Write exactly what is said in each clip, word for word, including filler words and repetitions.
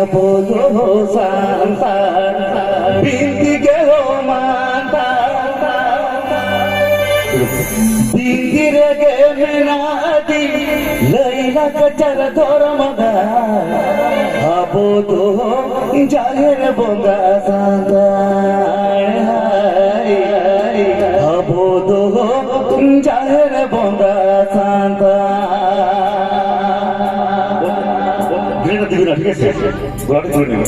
ᱟᱵᱚ ᱫᱚ ᱥᱟᱱᱛᱟᱲ, ᱵᱤᱱᱛᱤ ᱜᱮ ᱦᱚᱸ ᱢᱟᱱᱛᱟᱲ᱾ ᱵᱤᱱᱛᱤ ᱨᱮᱜᱮ ᱢᱮᱱᱟᱜ ᱟᱹᱫᱤ ᱞᱟᱹᱭ ᱞᱟᱠᱪᱟᱨ ᱫᱷᱚᱨᱚᱢ ᱜᱟᱲ᱾ ᱟᱵᱚ ᱫᱚ ᱡᱟᱦᱮᱨ ᱵᱚᱸᱜᱟ ᱥᱟᱱᱛᱟᱲ, ᱟᱵᱚ ᱫᱚ ᱡᱟᱦᱮᱨ ᱵᱚᱸᱜᱟ ᱥᱟᱱᱛᱟᱲ᱾ ᱜᱤᱨᱟᱹ ᱛᱤᱸᱜᱩᱱᱟ, ᱴᱷᱤᱠ ᱟᱪᱷᱮ? ᱜᱚᱲᱟ ᱴᱷᱮᱱ ᱛᱤᱸᱜᱩᱱ ᱢᱮ᱾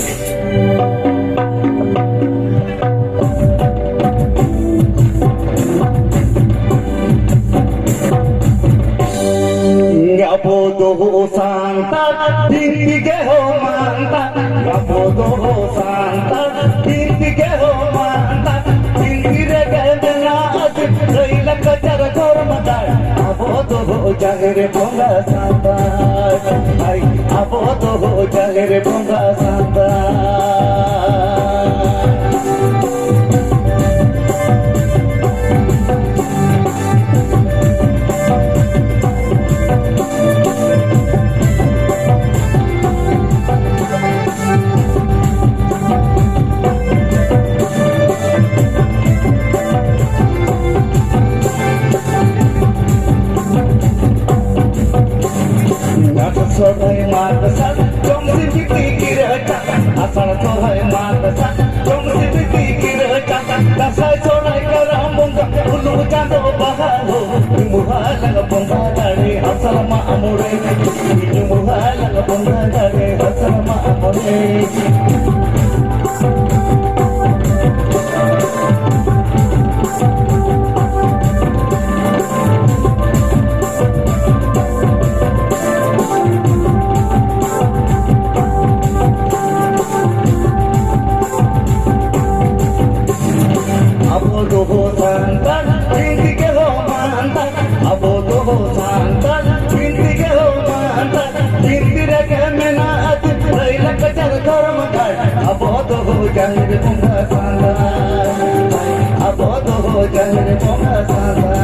ᱟᱵᱚ ᱫᱚ ᱥᱟᱱᱛᱟᱲ, ᱵᱤᱱᱛᱤ ᱜᱮ ᱦᱚᱸ ᱢᱟᱱᱛᱟᱲ᱾ ᱟᱵᱚ ᱫᱚ ᱥᱟᱱᱛᱟᱲ, ᱵᱤᱱᱛᱤ ᱜᱮ ᱦᱚᱸ ᱢᱟᱱᱛᱟᱲ᱾ ᱵᱤᱱᱛᱤ ᱨᱮᱜᱮ ᱢᱮᱱᱟᱜᱼᱟ ᱞᱟᱹᱭ ᱞᱟᱠᱪᱟᱨ ᱫᱷᱚᱨᱚᱢ ᱜᱟᱲ᱾ ᱟᱵᱚ ᱫᱚ ᱡᱟᱦᱮᱨ ᱵᱚᱸᱜᱟ ᱥᱟᱱᱛᱟᱲ᱾ ᱟᱭ, ᱟᱵᱚ ᱫᱚ ᱡᱟᱦᱮᱨ ᱵᱚᱸᱜᱟ ᱥᱟᱱᱛᱟᱲ᱾ ᱥᱚᱨᱦᱟᱭ ᱢᱟᱜᱽ ᱥᱟᱱ ᱡᱚᱢ ᱥᱤᱢ ᱵᱤᱱᱛᱤ ᱜᱤᱨᱟᱹ ᱪᱟᱸᱫᱟ᱾ ᱟᱥᱟᱲ ᱥᱚᱨᱦᱟᱭ ᱢᱟᱜᱽ ᱥᱟᱱ ᱡᱚᱢ ᱥᱤᱢ ᱵᱤᱱᱛᱤ ᱜᱤᱨᱟᱹ ᱪᱟᱸᱫᱟ᱾ ᱫᱟᱸᱥᱟᱭ ᱥᱚᱨᱦᱟᱭ ᱠᱟᱨᱟᱢ ᱵᱚᱸᱜᱟ ᱩᱞᱩ ᱪᱟᱸᱫᱚ ᱵᱟᱦᱟ ᱦᱚᱸ᱾ ᱧᱩᱢᱩ ᱦᱟᱞᱟᱝ ᱵᱚᱸᱜᱟ ᱫᱟᱲᱮ ᱦᱟᱥᱟ ᱢᱟᱜ ᱢᱚᱬᱮ᱾ ᱧᱩᱢᱩ ᱦᱟᱞᱟᱝ ᱵᱚᱸᱜᱟ ᱫᱟᱲᱮ ᱦᱟᱥᱟ ᱢᱟᱜ ᱢᱚᱬᱮ᱾ ᱟᱵᱚ ᱫᱚᱵᱚ ᱥᱟᱱᱛᱟᱲ, ᱵᱤᱱᱛᱤ ᱜᱮ ᱦᱚᱸ ᱢᱟᱱᱛᱟᱲ᱾ ᱟᱵᱚ ᱫᱚᱵᱚ ᱥᱟᱱᱛᱟᱲ, ᱵᱤᱱᱛᱤ ᱜᱮ ᱦᱚᱸ ᱢᱟᱱᱛᱟᱲ᱾ ᱵᱤᱱᱛᱤ ᱨᱮᱜᱮ ᱢᱮᱱᱟᱜᱼᱟ ᱞᱟᱹᱭ ᱞᱟᱠᱪᱟᱨ ᱫᱷᱚᱨᱚᱢ ᱜᱟᱲ᱾ ᱟᱵᱚ ᱫᱚ ᱡᱟᱦᱮᱨ ᱵᱚᱸᱜᱟ ᱥᱟᱱᱛᱟᱲ᱾ ᱟᱵᱚ ᱫᱚ ᱡᱟᱦᱮᱨ ᱵᱚᱸᱜᱟ ᱥᱟᱱᱛᱟᱲ᱾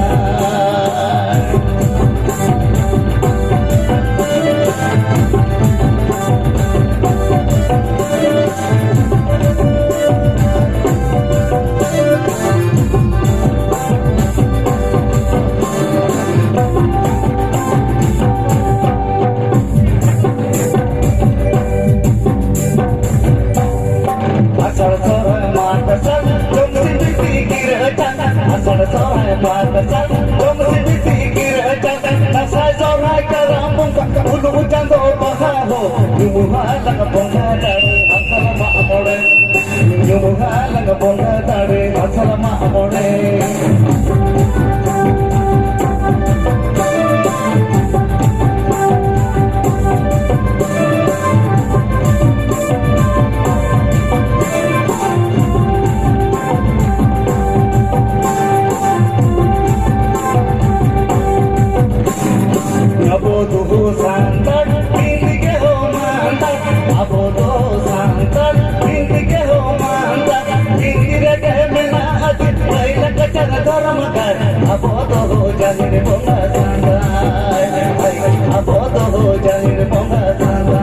ᱧᱩᱢ ᱦᱟᱞᱟᱝ ᱵᱚᱸᱜᱟ ᱫᱟᱲᱮ ᱟᱥᱟᱲ ᱢᱟᱜ ᱢᱚᱬᱮ᱾ ᱧᱩᱢ ᱦᱟᱞᱟᱝ ᱵᱚᱸᱜᱟ ᱫᱟᱲᱮ ᱟᱥᱟᱲ ᱢᱟᱜ ᱢᱚᱬᱮ᱾ ᱟᱵᱚ ᱫᱚ ᱥᱟᱱᱛᱟᱲ ᱦᱤᱱᱫᱤ ᱜᱮ ᱦᱳ ᱢᱟᱱᱛᱟᱲ᱾ ᱟᱵᱚ ᱫᱚ ᱥᱟᱱᱛᱟᱲ ᱦᱤᱱᱫᱤ ᱜᱮ ᱦᱳ ᱢᱟᱱᱛᱟᱲ᱾ ᱦᱤᱱᱫᱤ ᱨᱮᱜᱮ ᱢᱮᱱᱟᱜᱼᱟ ᱞᱟᱹᱭ ᱞᱟᱠᱪᱟᱨ ᱫᱷᱚᱨᱚᱢ ᱜᱟᱲ᱾ ᱟᱵᱚ ᱫᱚ ᱡᱟᱦᱮᱨ ᱵᱚᱸᱜᱟ ᱥᱟᱱᱛᱟᱲ᱾ ᱟᱵᱚ ᱫᱚ ᱡᱟᱦᱮᱨ ᱵᱚᱸᱜᱟ ᱥᱟᱱᱛᱟᱲ᱾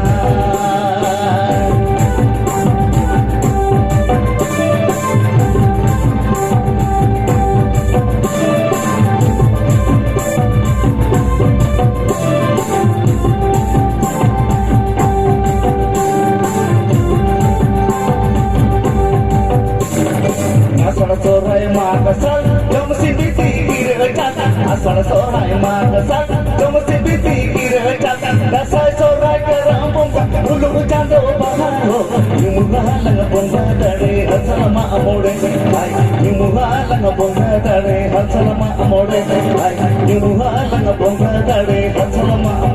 ᱟᱥᱟᱲ ᱥᱚᱦᱨᱟᱭ ᱢᱟᱜᱽ ᱥᱟᱞ ᱡᱚᱢ ᱥᱤᱢ ᱵᱤᱱᱛᱤ ᱜᱤᱨᱟᱹ ᱪᱟᱞ᱾ ᱟᱥᱟᱲ ᱥᱚᱦᱨᱟᱭ ᱢᱟᱜᱽ ᱥᱟᱞ ᱡᱚᱢ ᱥᱤᱢ ᱵᱤᱱᱛᱤ ᱜᱤᱨᱟᱹ ᱪᱟᱞ᱾ ᱫᱟᱸᱥᱟᱭ ᱥᱚᱦᱨᱟᱭ ᱠᱟᱨᱟᱢ ᱵᱚᱸᱜᱟ ᱵᱩᱞᱩᱜ ᱪᱟᱸᱫᱳ ᱵᱟᱦᱟ ᱦᱚᱸ᱾ ᱧᱩᱢ ᱦᱟᱞᱟᱝ ᱵᱚᱸᱜᱟ ᱫᱟᱲᱮ ᱟᱥᱟᱲ ᱢᱟᱜ ᱢᱚᱬᱮ᱾ ᱟᱭ ᱧᱩᱢ ᱦᱟᱞᱟᱝ ᱵᱚᱸᱜᱟ ᱫᱟᱲᱮ ᱟᱥᱟᱲ ᱢᱟᱜ ᱢᱚᱬᱮ᱾ ᱟᱭ ᱧᱩᱢ ᱦᱟᱞᱟᱝ ᱵᱚᱸᱜᱟ ᱫᱟᱲᱮ ᱟᱥᱟᱲ ᱢᱟᱜ